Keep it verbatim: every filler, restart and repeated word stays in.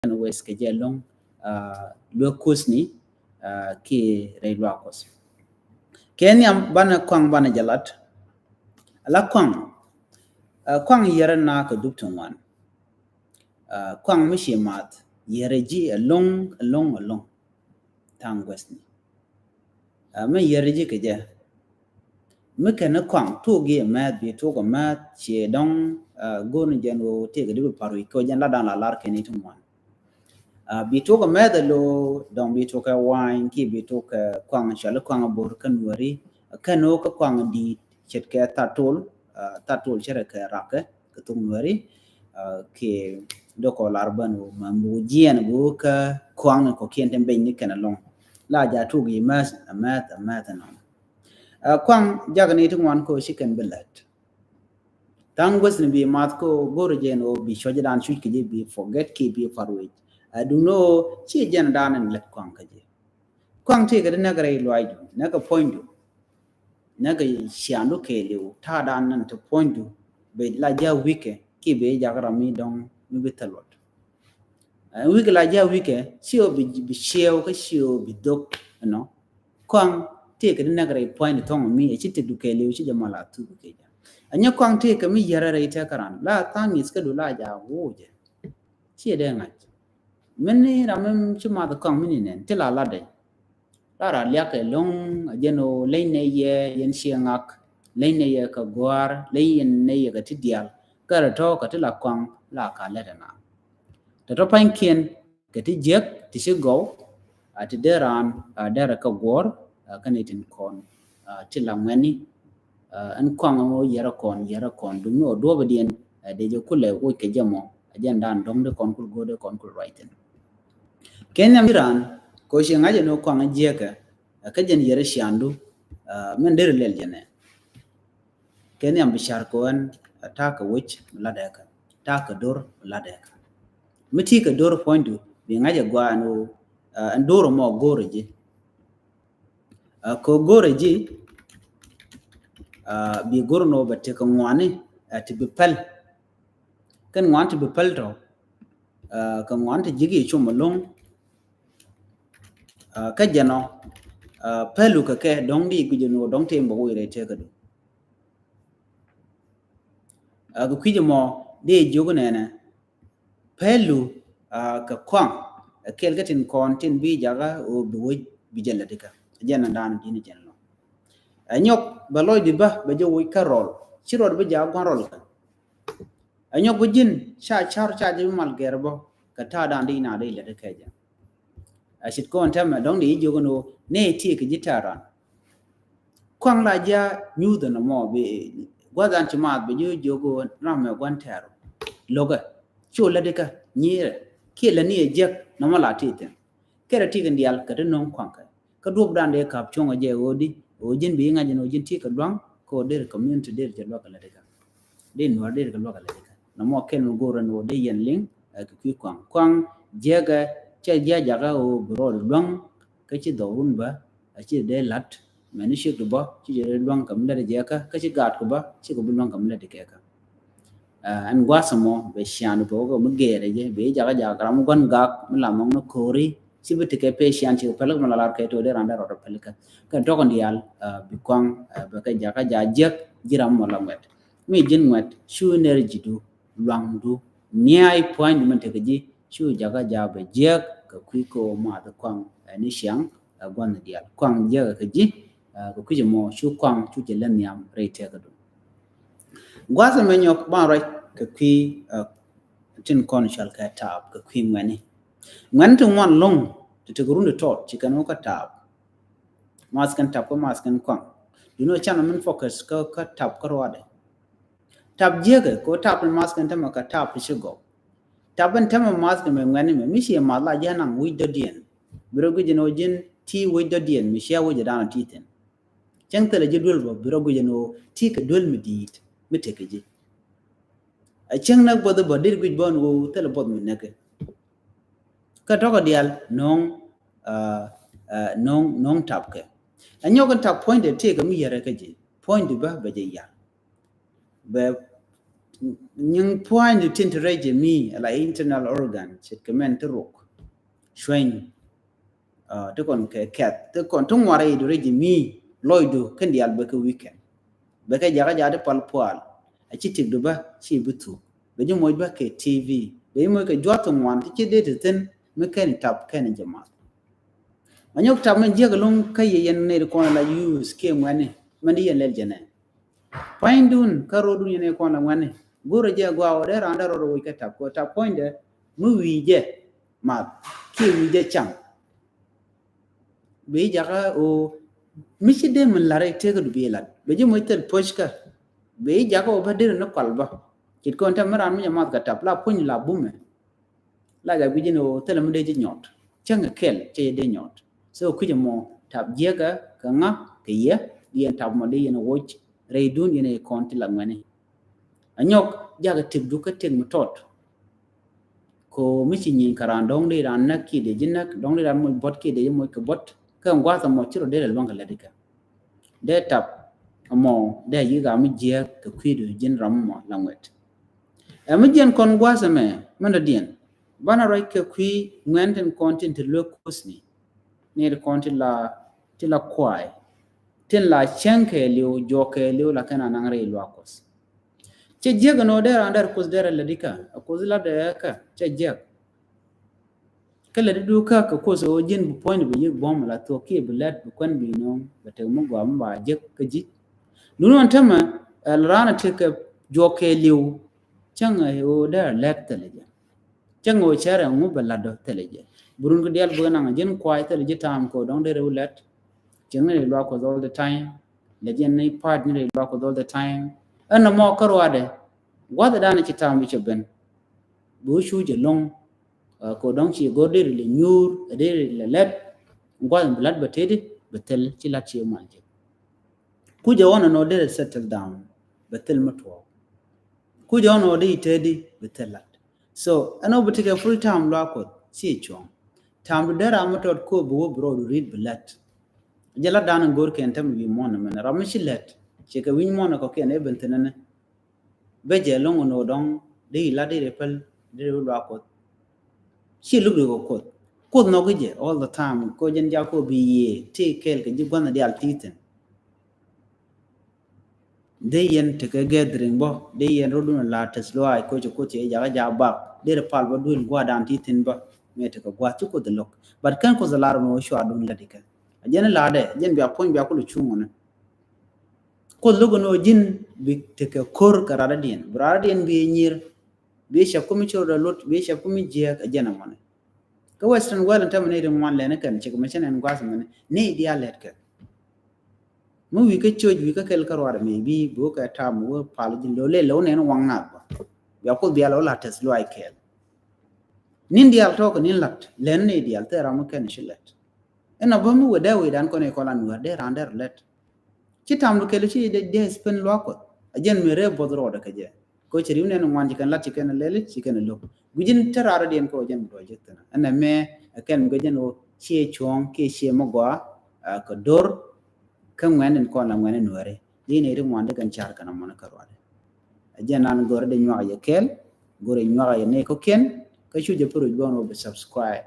kɛn wes kɛ jɛ loŋ, ah, luek kuthni, ah, kiɛ rɛy luaak kuɔth. Kɛ nhiam banɛ kɔaŋ banɛ jɛ lat. Ala kɔaŋ, ah, kɔaŋ yɛrɛ na kɛ dup ti ŋuan. Ah, kɔaŋ mi ci math yɛrɛ ji̱ ɛlɔ̱ŋ, ɛlɔ̱ŋ, ɛlɔ̱ŋ. Thaŋ guɛthni. Ah, mi yɛrɛ ji̱ kɛ jɛ. Mi kɛn ni kɔaŋ tuk gi̱ mɛth, bi tuk mɛth, ci dɔŋ, ah, go̱r ni jɛn ɣöö tëëkɛ di bi pa̱r wi̱c kɛ jɛn la da̱ŋ la lar kɛn i̱ ti ŋuan. Ah, bi tuk mɛth alo, dɔŋ bi tuk kɛ wany, ki bi tuk kɛ kɔaŋ, cɔl kɔaŋ bor kä nuɔri, kɛn ɣöö kä kɔaŋ di̱i̱t ce̱tkɛ thatol, ah, thatol ce̱tkɛ rakɛ kɛ thok nuɔri, ah, kɛ dɔkɔ lar bän ɣöö ma muk jiɛn ɣöö kä kɔaŋ kɔkiɛn tin beny ni kɛn ɛlɔ̱ŋ. La ja tuk i̱ mɛth, a mɛth, a mɛth ɛnɔ. Ah, kɔaŋ jak ni ti ŋuan kɛ ɣöö ci kɛn bi lät. Thaŋ guäthni bi math kɛ ɣöö go̱r jɛn ɣöö bi cuɔ̱cdan cuc kɛ jɛ bi forget ki bi pa̱r wec. Ah, duŋni ɣöö ci jɛn dan in lät kɔaŋ kä jɛ. Kɔaŋ tëëkɛ di näk rɛy luaacdu, näk kɛ puɔ̱nydu, näk kɛ ciaŋdu kɛɛliw, ta̱a̱dan nan ti puɔ̱nydu, bɛ la ji̱ a wi̱kɛ, ki bɛ jak ram mi dɔ̱ŋ mi bi thil luɔt. Ɛn wi̱kɛ la ji̱ a wi̱kɛ, ci ɣöö bi, bi ciɛw kä ci ɣöö bi dhok, ɛnɔ. Kɔaŋ tëëkɛ di näk rɛy puɔ̱nydu thɔŋ mi, ɛ ci tëkdu kɛɛliw, ci jɛ mal a thuk kɛ jɛ. Ɛ nyɛ kɔaŋ tëëkɛ mi yɛrɛ rɛy tɛk kä ran, la tha̱a̱ŋ ŋi̱th kädu la ja wuucɛ. Ci dee ŋa̱c. Mini ram mi ci math kɔaŋ mini nɛn, ti la latdɛ. La ra liak kɛ lo̱ŋ, a jɛn ɣöö leny nɛ yɛ yɛn ciɛ ŋak, leny nɛ yɛ kɛ gua̱a̱r, leny yɛn nɛ yɛ kɛ ti diaal, kä rɛ tɔ̱ kɛ ti la kɔaŋ la ka lɛt ɛna. Tɔ̱tɔ̱ pa̱nykiɛn kɛ ti jiäk ti ci gɔw, a ti dee raan, a derɛ kɛ guɔ̱ɔ̱r, a kɛn itin kɔn, a ti la ŋuɛni, a ɛn kɔaŋ ɣöö yɛrɛ kɔn, yɛrɛ kɔn, duŋni ɣöö duɔ̱ɔ̱pɛ diɛn, a dee jɛ kulɛ woc kɛ jɛ mɔ, a jɛn daan dɔ̱ŋ dee kɔn kul go̱o̱r dee kɔn kul ruac thi̱n. Kɛ nhiam ji̱ raan, kɛ ɣöö ci ŋa̱c ɛn ɣöö kɔaŋ jiäkä, a kä jɛn yɛrɛ ciaŋdu, a min derɛ lɛl jɛ nɛ. Kɛ nhiam bi car kɛ ɣöö ɛn, a ta̱a̱ kɛ wec mi latdɛ kä, ta̱a̱ kɛ do̱r mi latdɛ kä. Mi ti kɛ do̱r puɔ̱nydu, bi ŋa̱c ɛ gɔaa ɛn ɣöö, a ɛn do̱r ɛmɔ go̱o̱rɛ ji̱. A kɛ go̱o̱rɛ ji̱, a bi go̱r ɛn ɣöö bɛ tekɛ ŋuani, a ti bi päl. Kɛn ŋuan ti bi päl tɔ, a kɛ ŋuan ti ji̱k i̱ cum ɛlɔ̱ŋ. A kä jɛn ɔ, a pälu kɛ kɛ dɔ̱ŋ di guic ɛn ɣöö dɔ̱ŋ tëë bɛ woc rɛy tëëkädu. A kɛ kui̱c ɛmɔ dee jiök nɛnɛ, pälu, a kɛ kɔaŋ, a kɛl kä tin kɔn tin bi jakä ɣöö bi wec bi jɛ lätdi kä. A jɛn ɛn daan di̱n jɛn lɔ. A nyɔk bɛ lɔcdi bä bɛ jɛ woc kä rɔl, ci rɔl bi jakä gua̱n rɔl kä. A nyɔk bi ji̱n ca car ca jɛ bi mal gɛr bä kɛ ta̱a̱ daan di na di lätdi kɛ jɛ. A cit kɔn tɛmɛ dɔ̱ŋ di jiök ɛn ɣöö nɛ ti kɛ ji̱ ta̱a̱ ran. Kɔaŋ la ji̱ a nyuuth ɛn ɛmɔ bi gua̱th an ci maath bi ji̱ jiök ɣöö ram mɛ gua̱n tɛɛr. Lo̱kɛ cu lätdi kä nyirɛ kiɛ lätni ɛ jiäk nɔmɔ la ti thi̱n. Kɛ rɛ ti kɛ diaal kɛ ti no̱o̱ŋ kɔaŋ kɛ. Kä duɔ̱pdan dee ka̱p cuɔ̱ŋ ɛ jɛ ɣöö di ɣöö ji̱n bi ŋa̱c ɛn ɣöö ji̱n ti kɛ lua̱ŋ kɛ ɣöö der community der jɛ luäk kɛ lätdi kä. Dee nuɔ̱ɔ̱r dee kɛ luäk kɛ lätdi kä. Nɔmɔ kɛl mi go̱o̱r ɛn ɣöö dee yɛn liŋ, ɛ, kɛ kui̱ kɔaŋ. Kɔaŋ jiäkɛ cɛ jiajakä ɣöö bi rɔɔd luäŋ kä ci dhɔrun bä, a ci dee la̱t, mɛni ciek ti bä ci jɛ dee luäŋ kɛ mi lät jɛ kä, kä ci gaat kɛ bä ci kɛ bi luäŋ kɛ mi lät kɛ kä. Ɛ, ɛn gua̱a̱th ɛmɔ bɛ ciaŋ bɛ wä kɛ mi gɛɛrɛ jɛ, bɛ jakä jakä ram mi gua̱n gak mi la mɔŋ ni ko̱ri, ci bi ti kɛ pɛ ciaŋ ci kɛ päl kɛ mi la lar kɛ to̱ dee ran dee rɔɔd päl kä. Kɛ tɔk in diaal, ɛ, bi kɔaŋ, ɛ, bɛ kɛ jakä jakä jiäk ji̱ ram mɔ la ŋuɛt. Mi ji̱n ŋuɛt cu energy du, luaŋdu, niay pua̱nydu min tekɛ ji̱ cu jakä jakä bɛ jiäk kɛ kui̱ kɛ ɣöö maath kɔaŋ, ɛ, ni ciaŋ, ɛ, gua̱n diaal. Kɔaŋ jiäk kɛ ji̱, ɛ, kɛ kui̱ mɔ cu kɔaŋ cu jɛ lät nhiam rɛy tɛɛkädu. Gua̱a̱th ɛmɛ nyɔk ban ruac kɛ kui̱, ɛ, tin kɔn cɔal kɛ taap kɛ kui̱ ŋuɛni. Ŋuɛni ti ŋuan lo̱ŋ ti tekɛ run ti tɔt ci kɛn wä kä taap. Math kɛn tap kä math kɛn kɔaŋ. Duno can min focus kä, kä tap kä ruadɛ. Tap jiäkɛ kɛ tap in math kɛn tämɛ kä tap ti ci gɔw. Tap in tämɛ math kɛn mɛ ŋuɛni mɛ mi ci math la ji̱ naŋ wi̱c dɔ̱diɛn. Bi rɔ guic ɛn ɣöö ji̱n ti wi̱c dɔ̱diɛn mi cia wi̱c ɛ da̱a̱n ti thi̱n. Cäŋ thilɛ ji̱ duel bä bi rɔ guic ɛn ɣöö ti kɛ duel mi di̱i̱t mi tekɛ ji̱. A cäŋ näk buɔth bä dee guic bä ɛn ɣöö thilɛ buɔth mi näkɛ. Kä tɔ̱kɛ diaal no̱o̱ŋ, ɛ, ɛ, no̱o̱ŋ, no̱o̱ŋ tapkɛ. Ɛ nyɔk in tap puɔ̱nydɛ tëëkɛ mi yärɛ kä ji̱. Puɔ̱nydɛ bä bɛ jɛ yar. Bɛ nyiŋ pua̱a̱ny di tin ti rɛc jɛ mi ala internal organ ce̱tkɛ mɛn ti ruk cuɛny. Ti kɔn kɛ kɛth ti kɔn ti ŋuarɛ idu rɛc jɛ mi lɔcdu kɛn diaal bɛ kɛ weekend. Bɛ kɛ jakä jakä ti pal pual a ci tikdu bä ci bi thuk bɛ ji̱ moc bä kɛ T V bɛ ji̱ moc kɛ juath ti ŋuan ti ci dee ti thin mi kɛn tap kɛn jɛ math. Ma nyɔk tap mɛn jiäk loŋ kä yɛ yɛn nɛy ti kɔn la use kiɛ ŋuɛni mɛn di yɛn lɛl jɛ nɛ. Pua̱nydun kä ro̱dun yɛn ɛ kɔn la ŋuɛni. Go̱rɛ jɛ gɔaa wä dee raan dee rɔɔdɛ woc kä tap kɛ tap puɔ̱nydɛ mi wi̱i̱ jɛ math kiɛ wi̱i̱ jɛ cam. Bɛ ji̱ jakä ɣöö mi ci dee min la̱r i̱ tëëkä du bi lat bɛ ji̱ moc thil puɔ̱ckä. Bɛ ji̱ jakä ɣöö bä derɛ ni kual bä ce̱tkɛ ɣöö tɛm mi raan mi jɛ math kɛ tap la puɔ̱ny la bumɛ. La jak gui̱c ni ɣöö thilɛ mi dee ji̱ nyɔt cäŋ kɛ kɛl cɛ jɛ dee nyɔt. So kui̱c ɛmɔ tap jiäkä kɛ ŋa kɛ yɛ. Yɛn tap mɔ dee yɛn woc rɛydun yɛn ɛ kɔn ti la ŋuɛni. Anyɔk jakɛ tëkdu kä tëk mi tɔt. Ko mi ci nyieny kɛ raan dɔ̱ŋ di raan näk kiɛ dee ji̱ näk dɔ̱ŋ di raan moc buɔ̱t kiɛ dee ji̱ moc kɛ buɔ̱t kä ɛn gua̱a̱th ɛmɔ ci rɔ dee lɛ luäŋ kɛ lät ikɛ. Dee tap ɛmɔ dee yi̱k a mi jiääk kɛ kui̱du ji̱n ram ɛmɔ la ŋuɛt. Ɛ mi jiɛn kɔn gua̱a̱th ɛmɛ mɛn dɔ̱diɛn banɛ ruac kɛ kui̱ ŋuɛn tin kɔn tin ti luek kuthni. Ni ti kɔn ti la ti la kuay tin la cäŋ kɛ liw juɔk kɛ liw la kɛn a naŋ rɛy luak kuth. Cɛ jiäk ɛn ɣöö derɛ an derɛ kuth derɛ lät ikä a kuth la dee kä cɛ jiäk. Kä lät idu kä kɛ kuth ɣöö ji̱n bi puɔ̱ny bi yi̱k buɔ̱m la thuɔ̱k kiɛ bi lät bi kuɛn bi nööŋ bɛ tek mi gɔaa mi ba jiäk kä ji̱. Dun ɣän tämɛ ɛl raan a tekɛ juɔk kɛ liw cäŋ ɛ ɣöö derɛ lät thilɛ jɛ. Cäŋ ɣöö cärɛ ŋu bɛ latdɔ thilɛ jɛ. Bi run kä diaal bikɛ naŋ ji̱n kuay thilɛ ji̱ ta̱a̱m kɛ ɣöö dɔ̱ŋ derɛ wu lät. Cäŋ ni rɛy luak kuth all the time. Lɛ jiɛn ni pa̱a̱t ni rɛy luak kuth all the time. Ɛn nɔmɔ kä ruaadɛ gua̱thɛ da̱a̱n ci ta̱a̱m bi cɛ ben. Bi wä cuuc ɛlɔ̱ŋ. Kɛ ɣöö dɔ̱ŋ ci go̱r deri lɛ nyuur ɛ deri lɛ lɛt. Gua̱th bi la̱t bɛ teti bɛ thil ci la̱t ci mal jɛ. Kucɛ ɣɔn ɛn ɣöö deri settle down bɛ thil mi tuɔɔk. Kucɛ ɣɔn ɣöö deri teti bɛ thil la̱t. So ɛn ɣöö bi tekɛ free time luaak kuɔth ci cuɔ̱ŋ. Time du dee ram mi tɔt ko̱o̱p bi wä bi rɔɔdu ri̱t bi lät. Jɛ lat da̱a̱n in go̱o̱r kɛn tämɛ wi̱i̱ muɔ̱ɔ̱n ɛmɛnɛ ram mi ci lät. Ci kɛ wi̱ny muɔ̱ɔ̱n ɛ kɔ̱kiɛn ɛ ben thi̱n ɛnɛ. Bä jɛ lo̱ŋ ɛn ɣöö dɔ̱ŋ dee i̱ lat dee rɛ päl dee rɛ luaak kuɔth. Ci luk dee kɛ kuoth kuoth nɔk i̱ jɛ all the time ko jɛn jak ko bi yiëë ti kɛɛl kɛ ji̱ gua̱nh diaal ti thi̱n. Dee yɛn tekɛ gathering bä dee yɛn rot dun la tɛth luaac ko ci kuoth cɛ jakä jaak bak dee rɛ pal bä duël gua̱a̱r dan ti thi̱n bä. Mɛ tekɛ gua̱a̱th ci kuoth lo̱k but kɛn kuoth lar mɛ wä cua dun la dikɛ. A jɛn la dɛ jɛn bia puɔ̱ny bia kul cuŋ wä ni. Kuoth lo̱k ni wä ji̱n bi tekɛ ko̱r kɛ radadiɛn bi radadiɛn bi nyir. Bi cɛ kumi ci rot a lot bi cɛ kumi jiɛk a jɛn a mɔni. Kä Western world in tämɛ ni ri ŋuan lɛni kɛn cik mɛ cɛ nɛn gua̱th mɛni ni diaal lɛt kɛ. Mi wi̱i̱ kä coc wi̱i̱ kä kɛl kä ruaar mɛ bi bi wä kɛ tam wä pal ji̱n lo lɛ lo nɛn waŋ nath bä. Bia kuoth bia lo la tɛth luay kɛɛl. Nin diaal tɔk nin lat lɛn ni diaal thɛ ram mi kɛn ci lɛt. Ɛn a bä mi wä dee wi̱i̱ dan kɔn ikɔn an wä dee ran dee rɛ lɛt. Ci tam du kɛl ci dee dee spend luak kuɔth a jɛn mi ree both rɔɔdɛ kɛ jɛ. Ko ci riw nɛn ŋuan ci kɛn lat ci kɛn lɛl ci kɛn lo̱k gui̱cin te raar diɛn ko jɛn bi duɔc jek thin ɛn ɛmɛ. Ɛ kɛn mi kɛ jɛn wä ciɛ cuɔ̱ɔ̱ŋ kiɛ ciɛ mi gɔaa kɛ dor. Kä ŋuɛn in kɔn la ŋuɛn in wɛri di ni ri ŋuan di kɛn car kɛn a mɔni kä ruadɛ. Ɛ jɛn nan gɔr di nyuak yɛ kɛl gɔr di nyuak yɛ ni kɔkiɛn. Kä cu jɛ pä ruc bɔn wä bi subscribe.